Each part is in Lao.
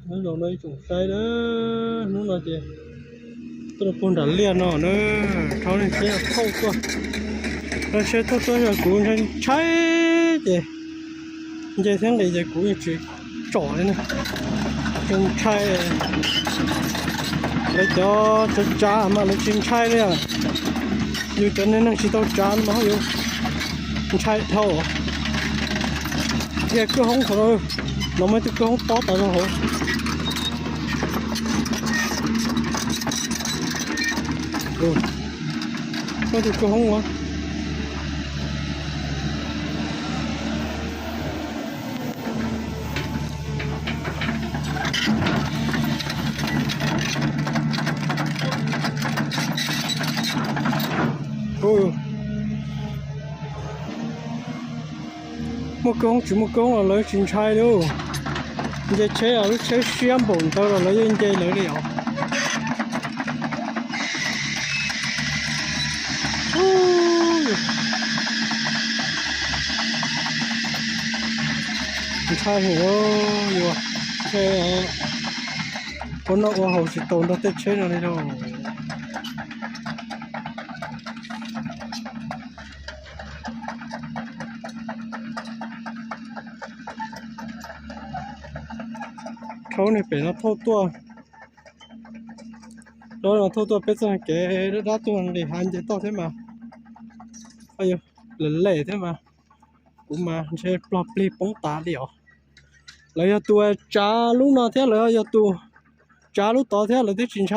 Nú no nói chung sai đó, nú no chứ. Tôi là phun đã liền nó nữa, tháo nên sẽ khâu qua. Nó sẽ thâu qua rồi cũng nên sai chứ. Giờ tháng này giờ cũng chỉ trỏ đây nè. Chung sai. Lấy cho cho cha mà lấy chính sai đấy à. Dù cho nên năng chỉ tao cha mà không dù. Chính sai thâu. Giờ cứ không thâu. Nó mới cứ không có tao đâu hả. Ôi, có thì cơ hông hả? Ôi. ໝົດກົງ ຊິໝົດກົງແລ້ວ ຊິໃຊ້ດູ ເຈັດເຊ ເອົາລູກເຊສຽມໂບນເຕີ ແລ້ວຍັງໃຫຍ່ເລີຍດຽວ ໃຊ້ຫົວຢູ່ວ່າ ເຊ ຄົນນອກວ່າເຮົາຊິໂຕນເຕັດເຊນະນີ້ໂດ. ເຂົານີ້ເປັນນັກໂທດຕົວະ ໂດນນັກໂທດຕົວະເປັນສັງເກດ ດາຕົວະນີ້ຫັນຈະຕອກເທມາ ອາຍຸເຫຼ່ເທມາ ກູມາເຊປອບປຣີປົງຕາດຽວ ລາວຢາກຕູຈາລຸນອນແທ້ ລາວຢາກຕູຈາລຸນຕໍ່ແທ້ ລາວຕິດສິນໄຊ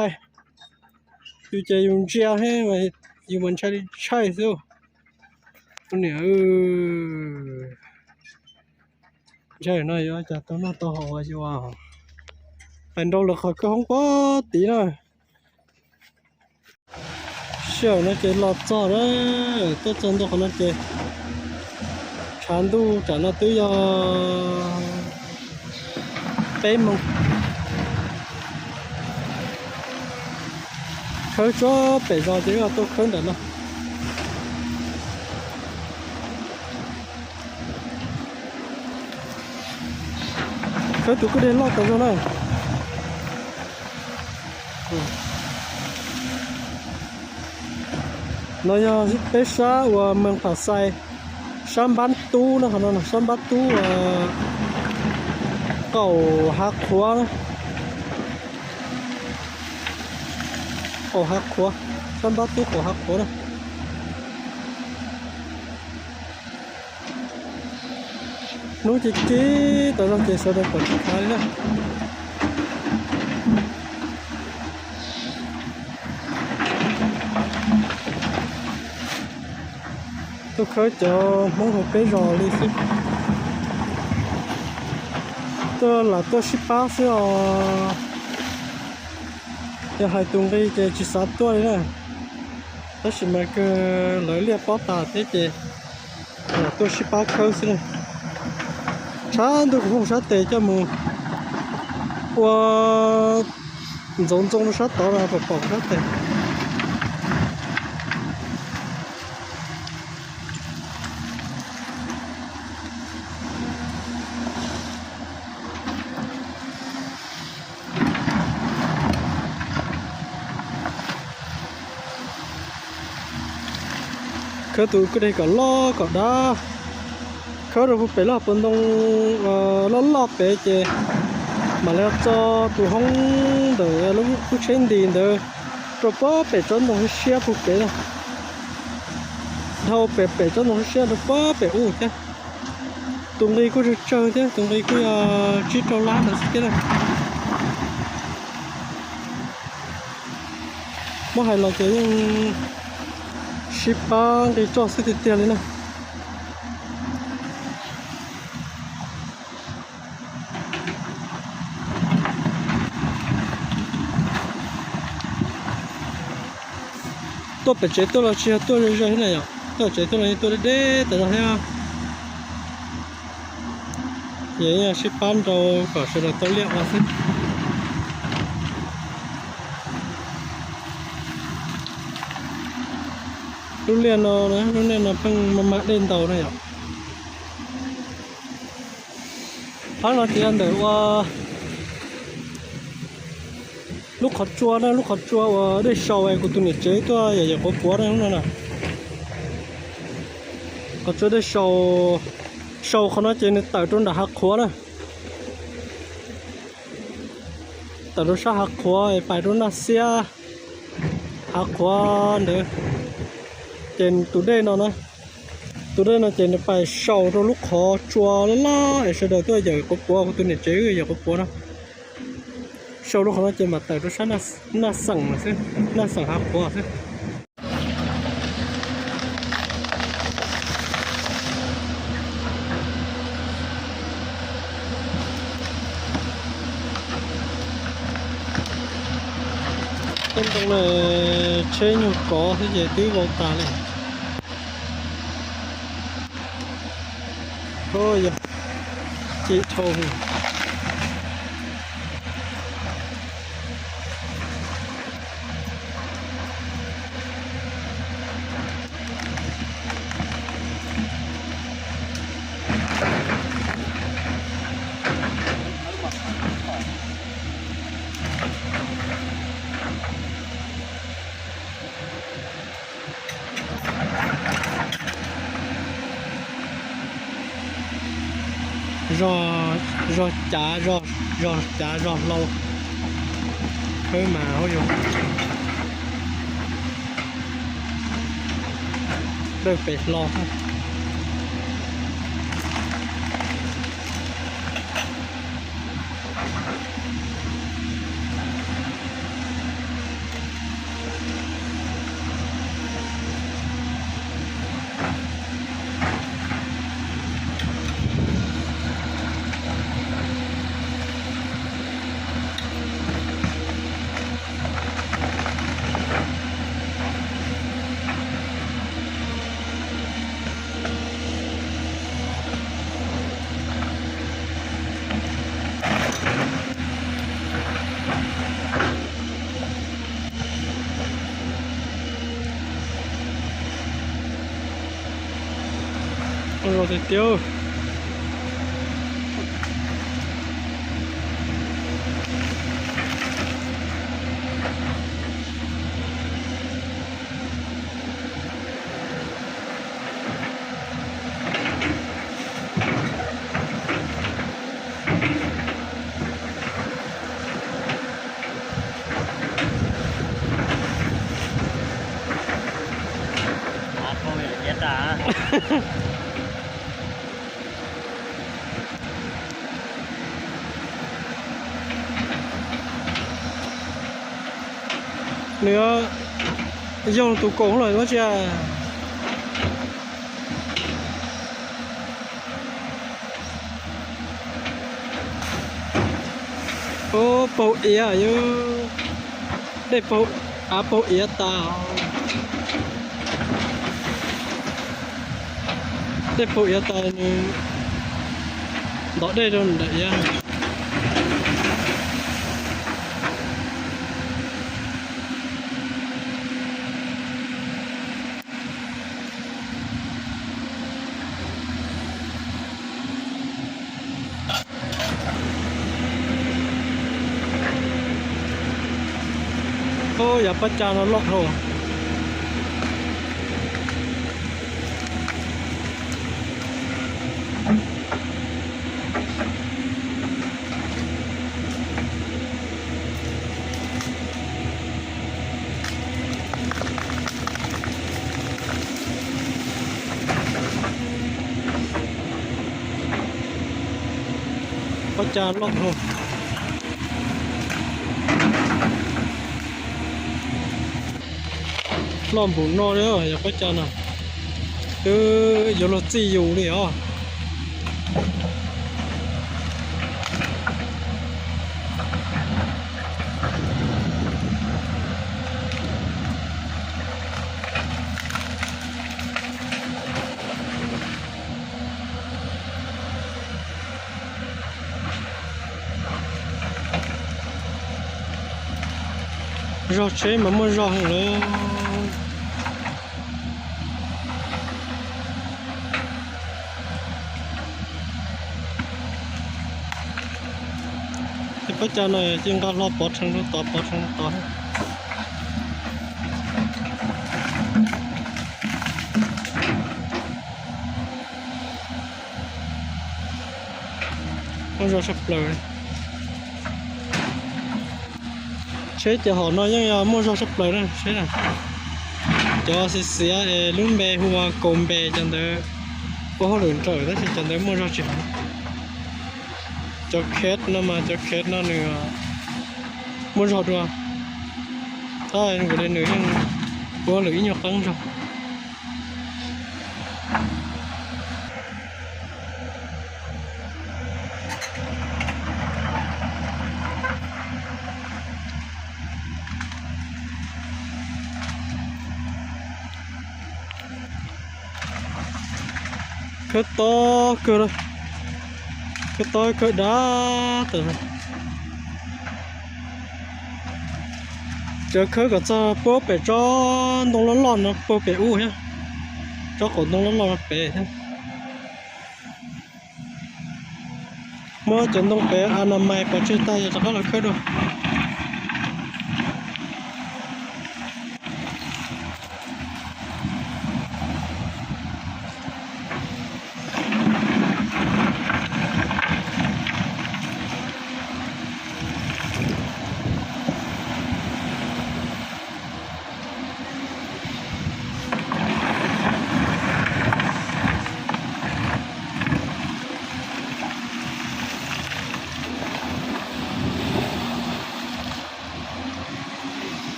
ຢູ່ໃຈຢູເຈຍໃຫ້ ຢູ່ມັນໃຊ້ ໃຊ້ຊິ ນີ້ ເອີ ໃຊ່ໜ້ອຍຢູ່ ຈາກຕົວນອກຕໍ່ຫອຢູ່ວ່າ ແປນໂດລະ ເຂົາຄືຫ້ອງປົກກະຕິນະ. ເຊວນະເກ ລອດຈອດເດີ ໂຕຈອນໂຕຂະໜາດເກ ຊານດູຈານະຕື້ຢາ ເປັນມັງ ເຄີຍຈໍເປຈອເຈໂຕເຄີນເດີນະ ເຄີຍຕູກະເດນລອດຕະໂຈນະ ນາຍາຊິເປຊາ ວ່າເມືອງຜາໄຊ ຊານບ້ານຕູນະຄະເນາະ ຊານບ້ານຕູ ເອີ ເຂົາຫັກຂົວນະ ເຂົາຫັກຂົວ ຊານບ້ານຕູເຂົາຫັກຂົວນະ. ໜູຈິກຈີ ຕອນນັ້ນເຈສະເດີນປອດຄາຍນະ ຕຸເຄີຍເຈີມົງໂຮເປຈໍລີຊິ ຕົວລະຕົວຊິປາຊືອ ຢາກໃຫ້ຕຸງລີເຈຈິສາຕົວນີ້ນະ ແຕ່ຊິມາເກີເລີຍລຽບປອບຕາເຕເຈ ຕົວຊິປາເຄີຊິນະ ຊານດຸກຫົງຊາເຕເຈົ້າມື ອວ ໂຈນຈົງຊາຕອນາປອກຊາເຕ ເຄີຕູກະເດກະລໍກະດາ ເຄີຕູເປລໍເປິນຕົງ ເອີ ລໍລໍເປເຈ ມາແລ້ວຈອຕູຫ້ອງເດີ ລູກເຊນດີນເດີ ໂຕປ້ອເປຈົນຕົງເຊຍຜູ້ເປ ເຮົາເປເປຈົນຕົງເຊຍໂຕປ້ອເປອູ້ເຈ ຕຸງລີກູຈະເຈີເຈ ຕຸງລີກູຈະຈີໂຕລາດເຈ ບໍ່ໃຫ້ລາວເຈຍັງຊິປາງໄດ້ຈອດຊິຕິດຕຽນເລີຍນະ. ຕົວເປັນເຈຕົວລະເຊຍຕົວເລີຍເລີຍເນາະ ຕົວເຈຕົວລະຕົວເດແຕ່ລະເຮຍ ເຍຍຊິປານໂຕກໍສະເດີຕົວລຽກວ່າຊິ ລຸເລຍນອນະ ລຸເລຍນອນເພິ່ງມາມາເດັ່ນໂຕນະ ເຮົາເນາະ ທີ່ອັນເດີວ່າ Lub qhov tsua na, lub qhov tsua uas dej sau uas kuv tus niam tsev tuaj yawm yawm quav quav na, lub no na. Qhov tsua dej sau, sau qhov no ces nws tawm rau nram hav qhuav na, tawm rau sab hav qhuav pais rau naj xiab hav qhuav ntawd. Ces tus dej no na, tus dej no ces nws pais sau rau lub qhov tsua laj laj es sawv daws tuaj yawm quav quav, kuv tus niam tsev yawm quav quav na. Sau lub qhov no ces mam tawm rau sab naj xeem xwb, naj xeem hav qhuav xwb. Tus ntoo no tsheb nyuag kov xwb ces twb vau tas li. Oj, yog, cim dhau. Zog, zog cav, zog, zog cav zog hlau. Khawb mas hauj yog, dawb pem hlo. Oj, tiag tiag. Nws yoog tus koom lawm ua sia. Ov, paug iav yog, dej paug, av paug iav tas. Dej paug iav tas, nws nto dej rau nram iav. Ov, yav pab tsa no loj dhau. Pab tsa loj dhau. Loj npaum no li, yav pab tsa na. Ov, yuav luag txij yus li os. Zog tsheb mas muaj zog heev lawm. Tej ພະເຈົ້າໜ້ອຍ ຈຶ່ງກໍລໍປອດທາງລຸກຕໍ່ ປອດທາງລຸກຕໍ່. ໝົດຈອກສັບເປີ ເຊຈະຫອນເນາະ ຍັງຢ່າໝົດຈອກສັບເປີນະ ເຊນະ ຈອກເສຍເອລຸນເບ ຫົວກົມເບ ຈັນເດີ ໂອ້ໂຫ ເດີນເຕີ ແຕ່ຊິຈັນເດີ ໝົດຈອກຊິ ຈອກເຂດນຳມາ ຈອກເຂດນຳເໜືອ ໝົດຈອກຕົວ ຖ້າເຫັນບໍ່ໄດ້ເໜືອ ຍັງບໍ່ເຫຼືອອີ່ຫຍັງຕັ້ງຈອກ. ເຄີໂຕເກີດ ເຄີໂຕເກີດດາເຕີ ເຈີເຄີກໍຈະເປີເປຈອນຕົງລ້ອນໆ ເນາະ ເປີເປອູ້ເຮ ຈອນກໍຕົງລ້ອນໆ ເປເຮ. ເມື່ອຈົນຕ້ອງໄປອະນາໄມປະເທດໄທ ຈະເຂົ້າລະເຄີໂດ.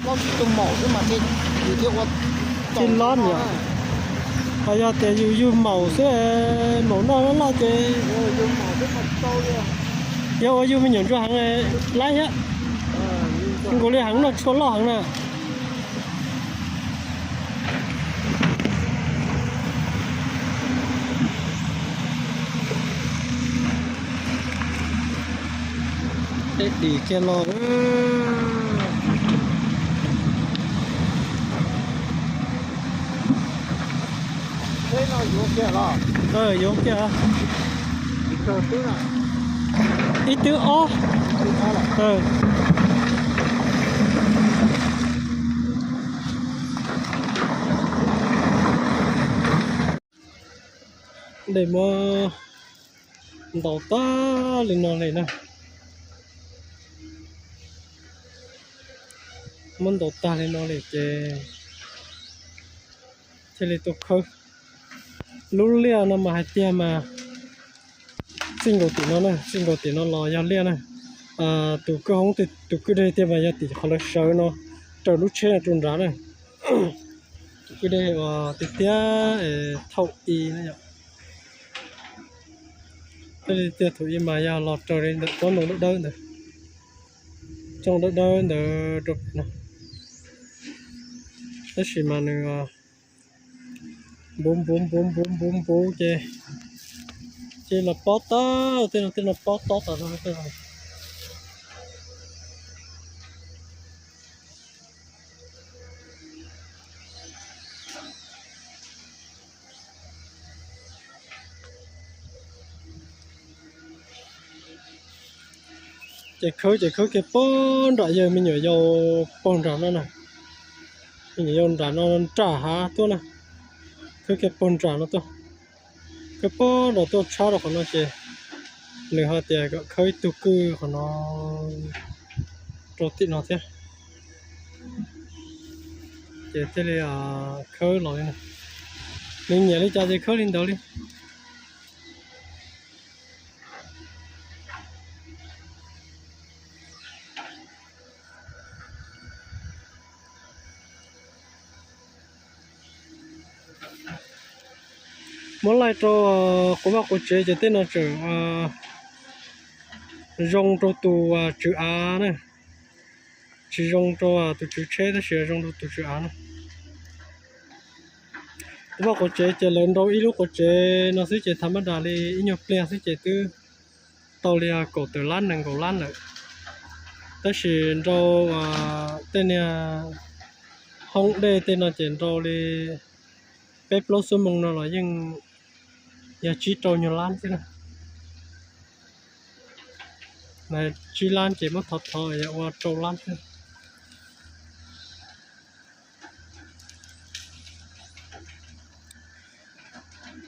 ລອດຕົງໝໍ້ຂຶ້ນມາເທດ ຢູ່ເທດວ່າ ທີ່ລອດເນຍ ອາຍາແຕ່ຢູ່ ຢູ່ໝໍ້ເສຍ ໝໍ້ນອກລອດເຈ ເອີ ຢູ່ໝໍ້ເສຍ ເຂົາເຈົ້າເລີຍ ເອີ ຢູ່ມີຫຍັງຢູ່ຫັ້ນ ຫຼາຍແຮະ ເອີ ຢູ່ ມັນກໍເລີຍຫັ້ນນະ ຊົນລອດຫັ້ນນະ. ເຕະດີແກລອກເອີຍ ເອີ ໂຍກແກລອກ ເອີ ໂຍກແກລອກ ອີກເຕີ ອີກເຕີ ອໍ ເອີ ໄດ້ມາເດົາຕາລີນອນເລີຍນະ ມັນເດົາຕາລີນອນເລີຍເຈ ເທເລໂຕເຄີ ລຸເລຍນຳມາໃຫ້ຕຽມມາ ຊິງໂກຕິນອນນະ ຊິງໂກຕິນອນລໍຍາວເລຍນະ ອາ ຕູກຶຮອງ ຕູກຶເດຕຽມມາຍາຕິ ຄອນເລີເຊີນອນ ເຈົ້າລຸເຊນອນ ຕຸນຣານະ ກຶເດ ອາ ຕິເຕຍ ເອີ ເທົ່າອີນະ ຍາ ເດຕຽມເທົ່າອີມາຍາວລໍເຈົ້າເດ ໂຕໂນເດີເດີ ຈອງເດີເດີເດີ ໂຕນະ ແລ້ວຊິມາເນ ອາ ບູມ ບູມ ບູມ ເຈ ເຈລະປອດຕາ ເຕນ ເຕນລະປອດຕາ ຕາ ຕາ ຕາ ເຈເຄີ ເຈເຄີ ເຄປອນດາເຢີ ມີຫຍໍ້ເຍົາປອນດານັ້ນນະ ມີຫຍໍ້ເຍົາດານອນຕາຫາຕົວນະ ເຄີເຄປອນດານອນຕົວ ເຄປອນດາຕົວຊາດອກຂອງນອນເຈ ຫຼືຫາແຕ່ກໍເຄີຕູກຶຂອງນອນ ໂຕຕິນອນເທ ເຈເທເລ ອາ ເຄີຫຼອຍນະ ລິງເນຍລິຈາເຈເຄີລິນເດົາລິ ມາໄລ່ໂຕ ໂກວາໂກເຈ ເຈເຕນອນເຈີ ອາ ຢົງໂຕຕູ ອາ ຈື່ອານະ ຊິຢົງໂຕ ອາ ຕູຈື່ເຊ ແຕ່ຊິຢົງໂຕຕູຈື່ອານະ ໂກວາໂກເຈ ເຈເລີນໂຕ ອີລູໂກເຈ ນອນຊິເຈທຳມະດາລີ ອີໂຍເປຍຊິເຈຕື້ ເຕົາເລຍໂກເຕີລ້ານໜຶ່ງໂກລ້ານເລີຍ ແຕ່ຊິໂຕ ອາ ເຕເນຍ ຮອງເດເຕນອນເຈນໂຕລີ ເປັດໂລຊົ່ວໂມງເນາະ ລະຍັງ ຢາກຈີ້ເອົາເງິນລ້ານຊິນະ ນາຍຈີ້ລ້ານເຈັບມາຖອດເທາະ ຢາກວ່າເອົາລ້ານຊິ.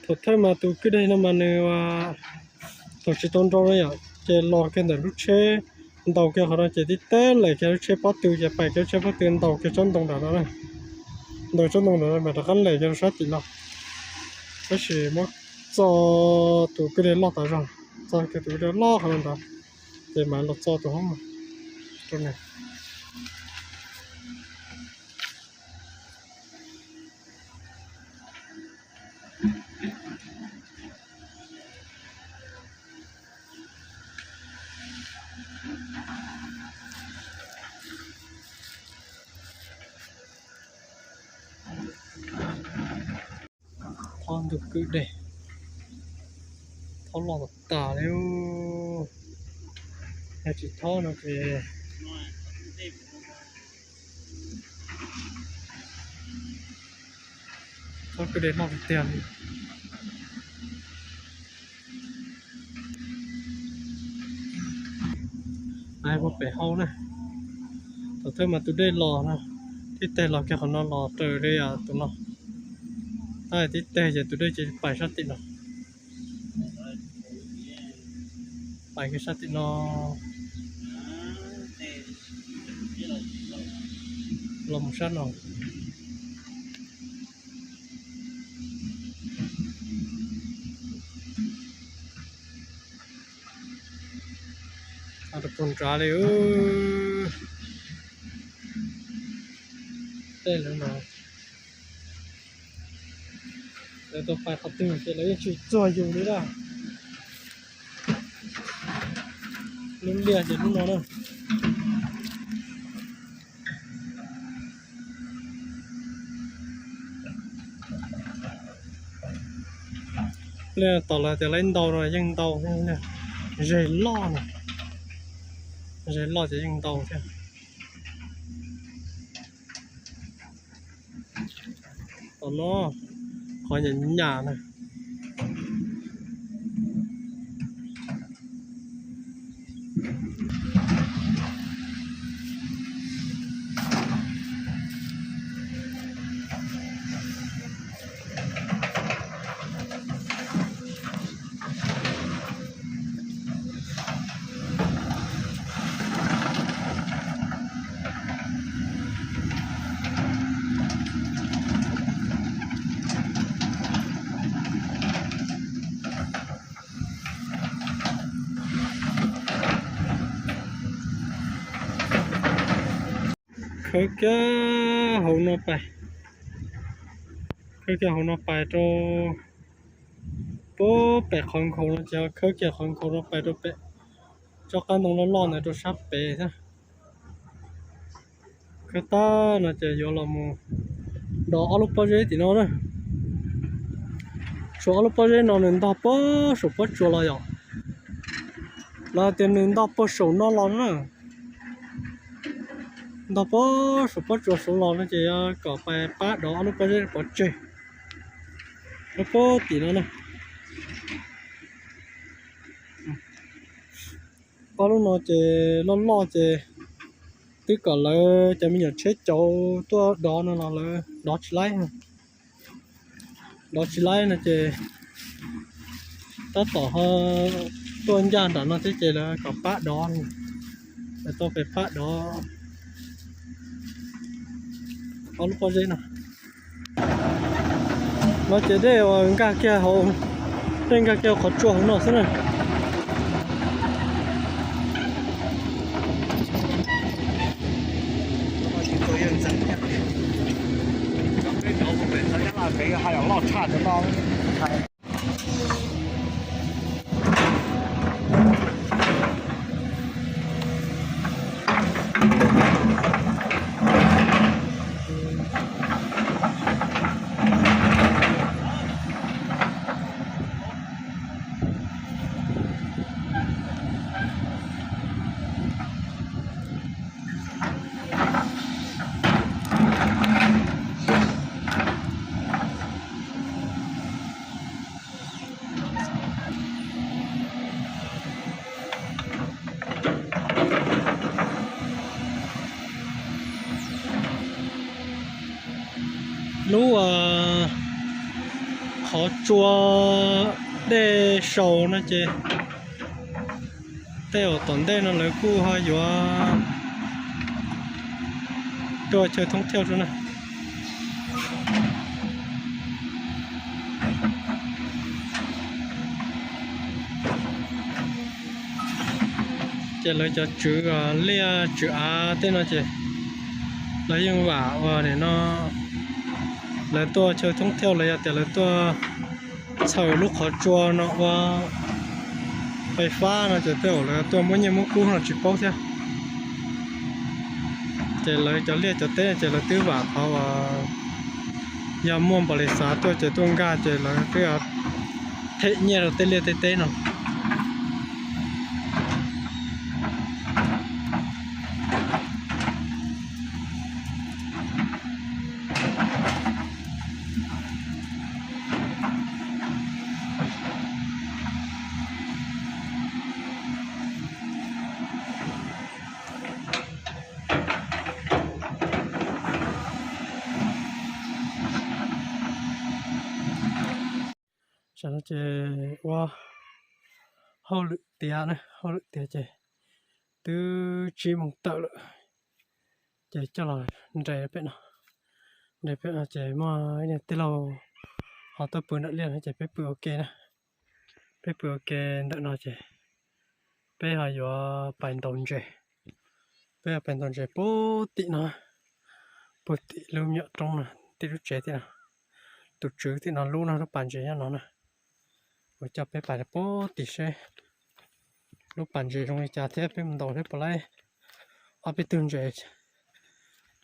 ໂຕເທີມາຕູກຶດໄດ້ນຳມາເນີວ່າ ໂຕຊິໂຕນໂຕນຍາ ເຈລໍແກນແຕ່ລູກເຊ ເດົາແກເຂົາເນາະ ເຈຕິແຕ່ແຫຼແກລູກເຊປອດຕື່ ເຈໄປແກລູກເຊປອດຕື່ ເດົາແກຈົນຕົງດານະ ເດົາຈົນຕົງດານະ ແມ່ຕະຄັນແຫຼແກລູກຊາຕິເນາະ ກໍຊິມາ ຈອດຕູກຶດໄດ້ລໍຕາຈອງ ຈອດແກຕູກຶດໄດ້ລໍຂະໜາດຕາ ເຈມາລໍຈອດຕູຫ້ອງໂຕນີ້. ທ້ອງດຶກກຶເດ້ ທ້ອງຫຼອກຕາແລ້ວ ແລ້ວຊິທ້ອງນະເກ ທ້ອງຄືເດ້ນອກເຕຍ ອ້າຍບໍ່ໄປເຮົານະ ໂຕເທີມາຕູເດ້ລໍນະ ຕິແຕ່ລໍແກເຂົານອນລໍເຕີເດ້ອະ ໂຕເນາະ ອ້າຍຕິແຕ່ຈະຕູເດ້ຈະໄປຊະຕິເນາະ ໄປຄືຊະຕິເນາະ ລົມຊັ້ນເນາະ. ອາດຕະໂກນຈາເລີຍ ເອີ ເຕັ້ນແລ້ວເນາະ ແລ້ວຕໍ່ໄປເຂົາຕື່ນເສັດແລ້ວຍັງຊິຈ່ອຍຢູ່ນີ້ລະ ລຸ້ນເລຍ ຢ່າລຸ້ນນອນເດີ. ແລ້ວຕອນລະແຕ່ລະເດົານະ ຍັງເດົາ ເຈລໍນະ ເຈລໍຈະຍັງເດົາແທ້ ຕອນນອ ຂໍຫຍັງຫຍ້ານະ. ເຄີແກ່ຫົງນອກໄປ ເຄີແກ່ຫົງນອກໄປໂຕ ໂປແປກຂອງຂົງເນາະ ເຈົ້າ ເຄີແກ່ຂອງຂົງນອກໄປໂຕແປະ ເຈົ້າການຕ້ອງລອດໆນະໂຕຊັບເປຊະ. ເຄີຕານະເຈຍໂຍລະໂມ ດອກອາລູປາເຈຕິນອນເດີ ໂຊອາລູປາເຈນອນໜຶ່ງດອກປະໂຊປະຈົວລະຢອ ລະເຕັມໜຶ່ງດອກປະໂຊນອນລອນເດີ ດອກປະໂຊປະຈົວໂຊລອນເດີ ເຈຍກໍໄປປະດອກອາລູປາເຈປະເຈ ແລ້ວປະຕິນອນເດີ. ປ້າລູກນ້ອງເຈ ຫຼໍ່ໆ ເຈ ຕຶກກ່ອນເລີຍ ຈະມີຫຍັງເຊັກເຈົ້າຕົວດອນນັ້ນລະເລີຍ ດອນຊິໄລ ດອນຊິໄລນະເຈ ຕາຕໍ່ເຮົາຕົວຢ່າງດອນນັ້ນເຈ ເຈ ແລ້ວກໍປະດອນ ແລ້ວຕ້ອງໄປປະດອນ ເອົາລູກປອເຈນະ. ມາເຈເດ້ວ່າກາແກ້ວເຮົາ ເປັນກາແກ້ວເຂົາຈົວຂ້າງນອກຊັ້ນນະ. Qhov tsua dej sau no ces tej zaum tom ntej no lawv kuj ho yuav tuaj chaw thoob thiauj rau na. Ces lawv cov tswv liaj tswv av tej no ces lawv yeej vam ua nim no lawv tuaj chaw thoob thiauj los yog tias lawv tuaj txhawm lub qhov tsua no ua fais fab no ces tej zaum lawv tuaj muab nyiaj muab kub no tsis paub thiab. Ces lawv cov liaj cov teb ces lawv twb vam qhov uas yog muaj npaus lis xav tuaj ces tuaj nkag ces lawv twb them nyiaj rau tej liaj tej teb no. Tam no ces ua hauj lwm tiav na, hauj lwm tiav ces twb tsib moos tawm lawm. Ces coj los nres pem no, nres pem no ces muaj ib niag tij laug ho tuaj pw ntawm liaj no ces peb pw ua ke na. Peb pw ua ke ntawm no ces peb ho yuav pais ntaus ntses. Peb yuav pais ntaus ntses puag tim no, puag tim lub me nyuam roob no, tim lub tsev tim no. Tus tswv tim no lub no, lub pas ntses nyob no na. Kuv coj peb pais puag tim seb lub pas ntses zoo li cas thiab peb mus ntaus thiab puas laib ob peb tug ntses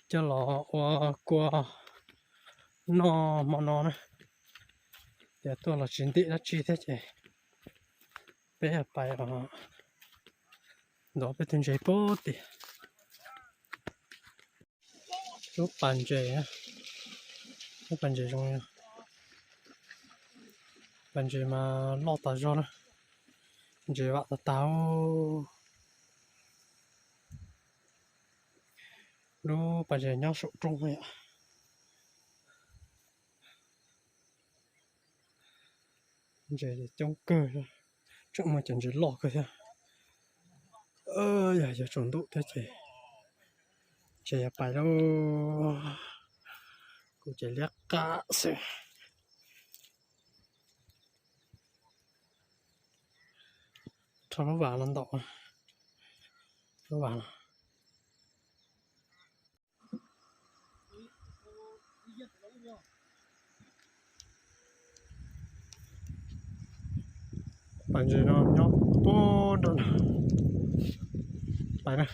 coj los ua kua noj hmo no na. Ces tuaj los tsis ntim dab tsi thiab ces peb pais los ntaus peb tug ntses puag tim. Lub pas ntses, lub pas ntses zoo li, pas ntses mas loj tas zog na, ntses vam tas tas. Lub pas ntses nyob saum roob yom. Ntses coob kawg, tseem muaj cov ntses loj kawg thiab. Yog yuav tsaus ntuj thiab ces, ces yuav pais lauj. Kuv ces liab qab xwb. Rho lub vas los ntaus, lub vas los. Pas ntses no nyob puag nram no. Pais na,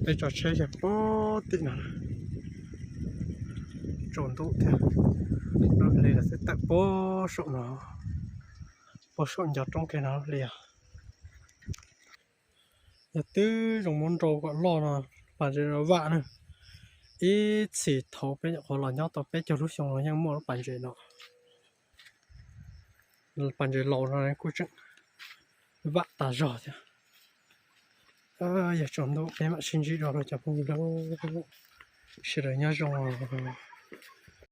peb tso tsheb kiag puag tim no. Tsaus ntuj thiab, lub hli lawv twb tawm puag saum no, puag saum ncov roob kiag no lub hli os. Yog twb zoo muab nrau kom loj no, pas ntses no vam na. Ib txhis thaum peb nyuam qhuav los nyob tau peb caug lub xyoo los yeej muaj lub pas ntses no. Pas ntses laus no kuj tseem vam tas zog thiab. Yog tsaus ntuj peb mam sib ntsib dua rau cov phooj ywg, sawv daws nyob zoo os.